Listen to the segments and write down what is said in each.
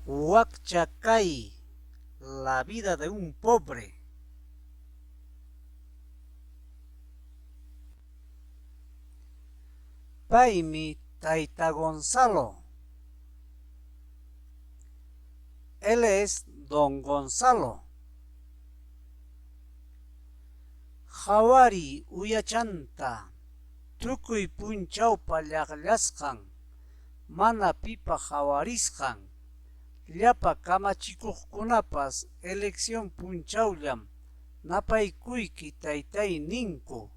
Wakcha kay, la vida de un pobre. Paymi tayta Gonzalo. Él es don Gonzalo. Qhawariy uyachanta, tukuy punchawpa llaqllasqan, mana pipa qhawarisqan, llapa kamachikuqkunapas elección punchawllam napaykuyki taytay ninku.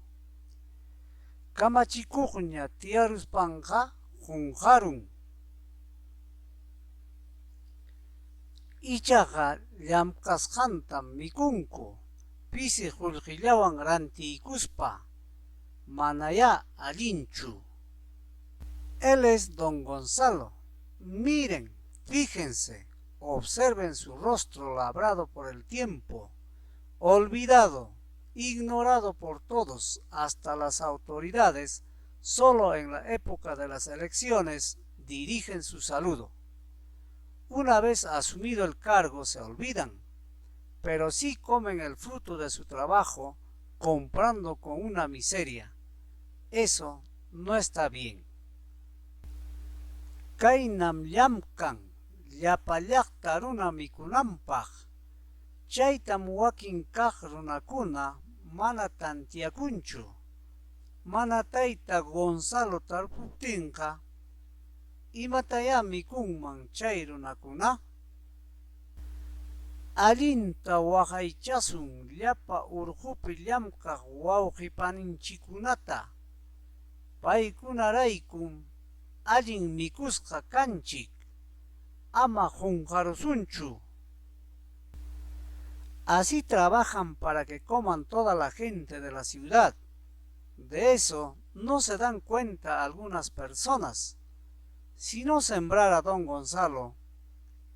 Kamachikuqña tiyaruspanqa qunqarun. Ichaqa llamk'asqantam mikunku, pisi qullqillawan rantiykuspa, manayá allinchu. Él es don Gonzalo. Miren, fíjense, observen su rostro labrado por el tiempo, olvidado, ignorado por todos, hasta las autoridades, solo en la época de las elecciones dirigen su saludo. Una vez asumido el cargo se olvidan, pero sí comen el fruto de su trabajo comprando con una miseria. Eso no está bien. Kaynam llamkan llapa llaqta runa mikunanpaq. Chaytam wakin kaq runakuna mana tantiakunchu. Mana tayta Gonzalo tarpuptinqa, imatayá mikunman chay runakuna? Allinta waqaychasun llapa urqupi llamkaq wawqipaninchikkunata, paykunaraykum allin mikusqa kanchik, ama qunqarusunchu. Así trabajan para que coman toda la gente de la ciudad. De eso no se dan cuenta algunas personas. Si no sembrara don Gonzalo,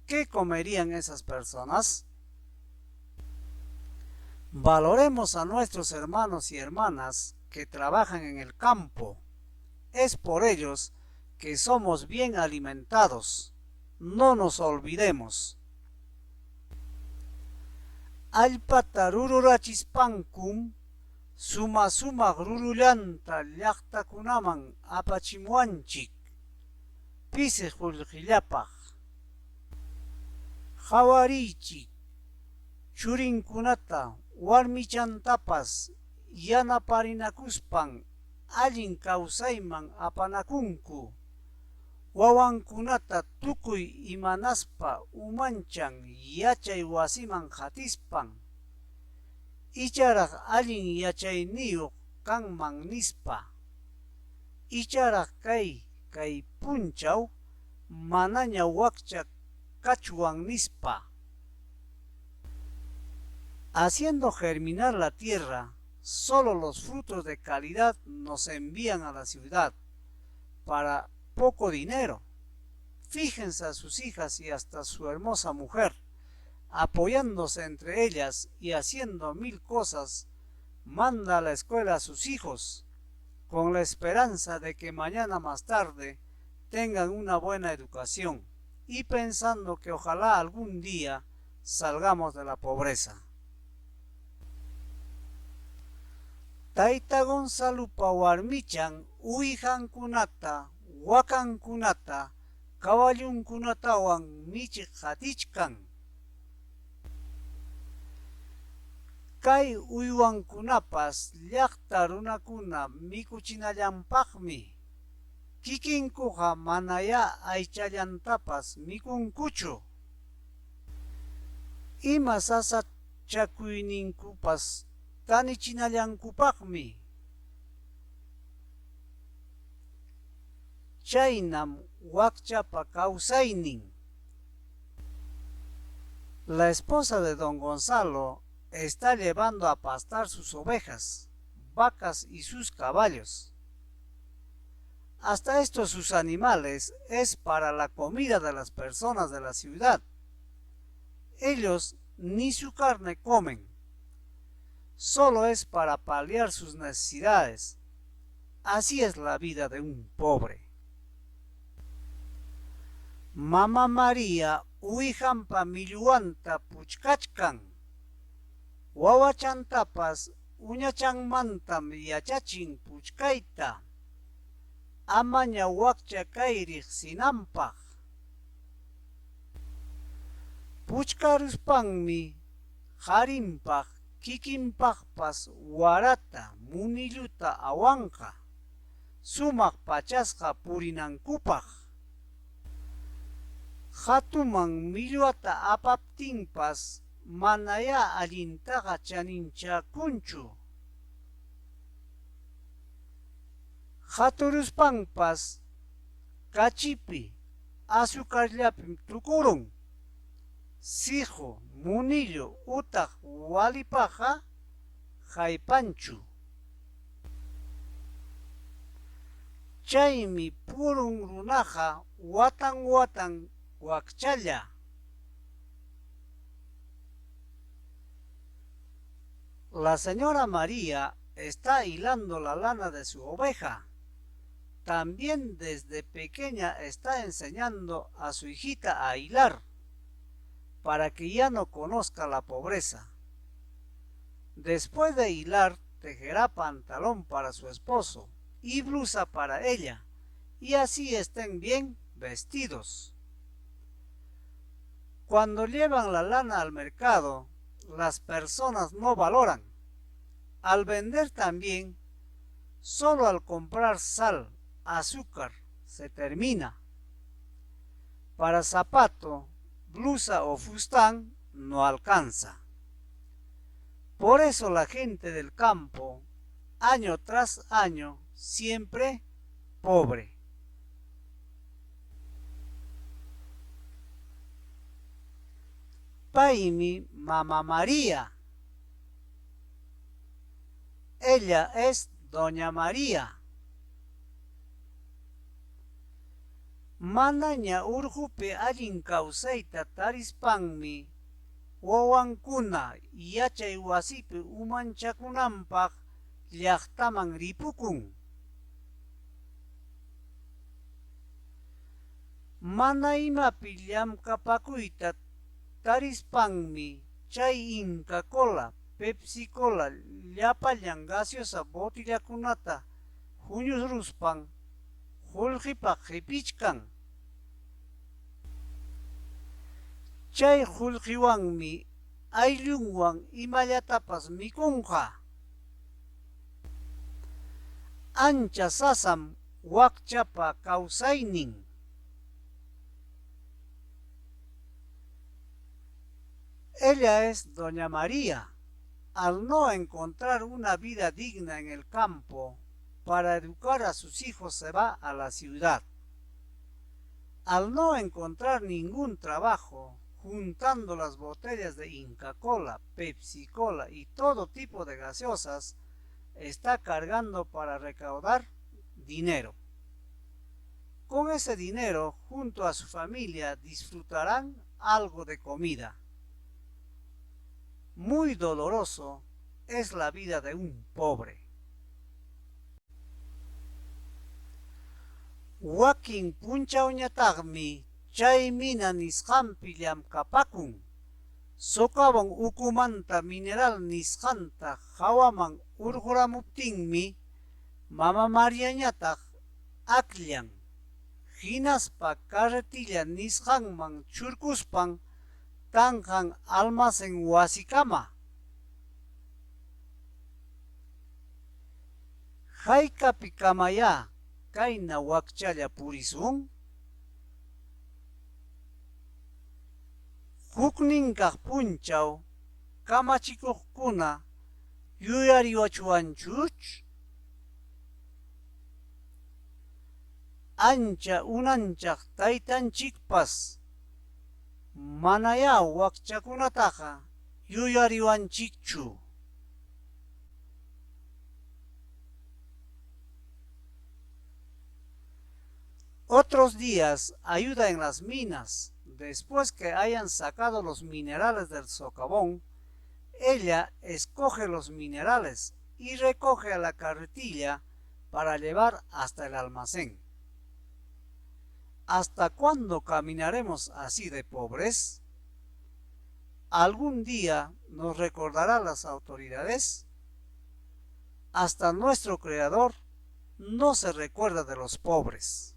¿qué comerían esas personas? Valoremos a nuestros hermanos y hermanas que trabajan en el campo. Es por ellos que somos bien alimentados. No nos olvidemos. Allpata rururachispankum suma-sumaq rurullanta llaqtakunaman apachimuwanchik, pisi qullqillapaq. Qawariychik, churinkunata warmichantapas yanaparinakuspan allin kawsayman apanakunku, wawankunata tukuy imanaspa umanchan yachay wasiman qatispan, icharaq allin yachayniyuq kanman nispa, icharaq kay kay punchaw manaña wakcha kachwan nispa. Haciendo germinar la tierra, solo los frutos de calidad nos envían a la ciudad para poco dinero. Fíjense a sus hijas y hasta su hermosa mujer, apoyándose entre ellas y haciendo mil cosas, manda a la escuela a sus hijos, con la esperanza de que mañana más tarde tengan una buena educación y pensando que ojalá algún día salgamos de la pobreza. Tayta Gonzalupa warmichan uwihankunata, wakankunata, kawallunkunatawan michiq qatichkan. Kay uywankunapas llaqta runakuna mikuchinallanpaqmi. Kikinkuqa manayá aychallantapas mikunkuchu. Ima sasachakuyninkupas tanichinallankupaqmi. Chaynam wakchapa kawsaynin. La esposa de don Gonzalo está llevando a pastar sus ovejas, vacas y sus caballos. Hasta estos sus animales es para la comida de las personas de la ciudad. Ellos ni su carne comen. Solo es para paliar sus necesidades. Así es la vida de un pobre. Mama María Uwihanpa millwanta puchkachkan. Wawachantapas uñachanmantam yachachin puchkayta, amaña wakcha kay riqsinanpaq. Puchkaruspanmi qarinpaq kikinpaqpas warata, munilluta awanqa, sumaq pachasqa purinankupaq. Hatuman millwata apaptinpas manayá allintaqa chaninchakunchu. Haturuspanpas kachipi, azucarllapim tukurun. Siqu, munillu utaq walipaqqa haypanchu. Chaymi purun runaqa watan-watan wakchalla. La señora María está hilando la lana de su oveja. También desde pequeña está enseñando a su hijita a hilar, para que ya no conozca la pobreza. Después de hilar, tejerá pantalón para su esposo y blusa para ella, y así estén bien vestidos. Cuando llevan la lana al mercado, las personas no valoran. Al vender también, solo al comprar sal, azúcar, se termina. Para zapato, blusa o fustán no alcanza. Por eso la gente del campo, año tras año, siempre pobre. Paymi Mama María. Ella es Doña María. Manaña urqupi allin kawsayta tarispanmi wawankuna yachay wasipi umanchakunanpaq llaqtaman ripukun. Mana imapi llamkapakuyta tarispanmi chay Inca Kola, Pepsi Cola llapallan gaseosa botillakunata huñuruspan qullqipaq qipichkan. Chay qullqiwanmi ayllunwan imallatapas mikunqa. Ancha sasam wakchapa kawsaynin. Ella es Doña María. Al no encontrar una vida digna en el campo, para educar a sus hijos se va a la ciudad. Al no encontrar ningún trabajo, juntando las botellas de Inca Kola, Pepsi Cola y todo tipo de gaseosas, está cargando para recaudar dinero. Con ese dinero, junto a su familia, disfrutarán algo de comida. Muy doloroso es la vida de un pobre. Wakin punchawñataqmi chay mina nisqanpi llamkapakun. Socavón ukumanta mineral nisqanta hawaman hurquramuptinmi Mama Mariañataq akllan, hinaspa carretilla nisqanman churkuspan tanqan almacén wasikama. Haykapikamayá kayna wakchalla purisun? Hukninkaq punchaw kamachikuqkuna yuyariwachwanchuch? Ancha unanchaq taytanchikpas manayá wakchakunataqa yuyariwanchikchu. Otros días ayuda en las minas. Después que hayan sacado los minerales del socavón, ella escoge los minerales y recoge a la carretilla para llevar hasta el almacén. ¿Hasta cuándo caminaremos así de pobres? ¿Algún día nos recordará las autoridades? Hasta nuestro Creador no se recuerda de los pobres.